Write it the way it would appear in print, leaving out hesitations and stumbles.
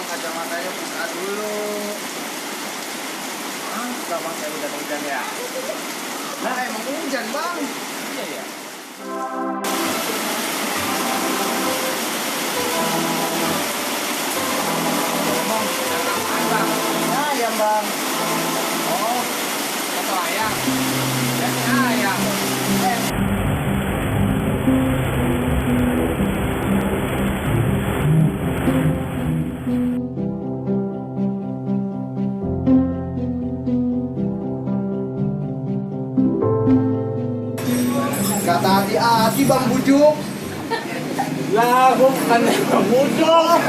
bang, kacamatanya buka dulu. Ah, bang, saya udah hujan ya. Nah, emang hujan bang. Iya ya. Bang, bang, ayam bang. Oh, atau ayam? Biasanya ayam. Kata hati-hati Bang Bujuug. Lah, bukan Bang Boezoeg.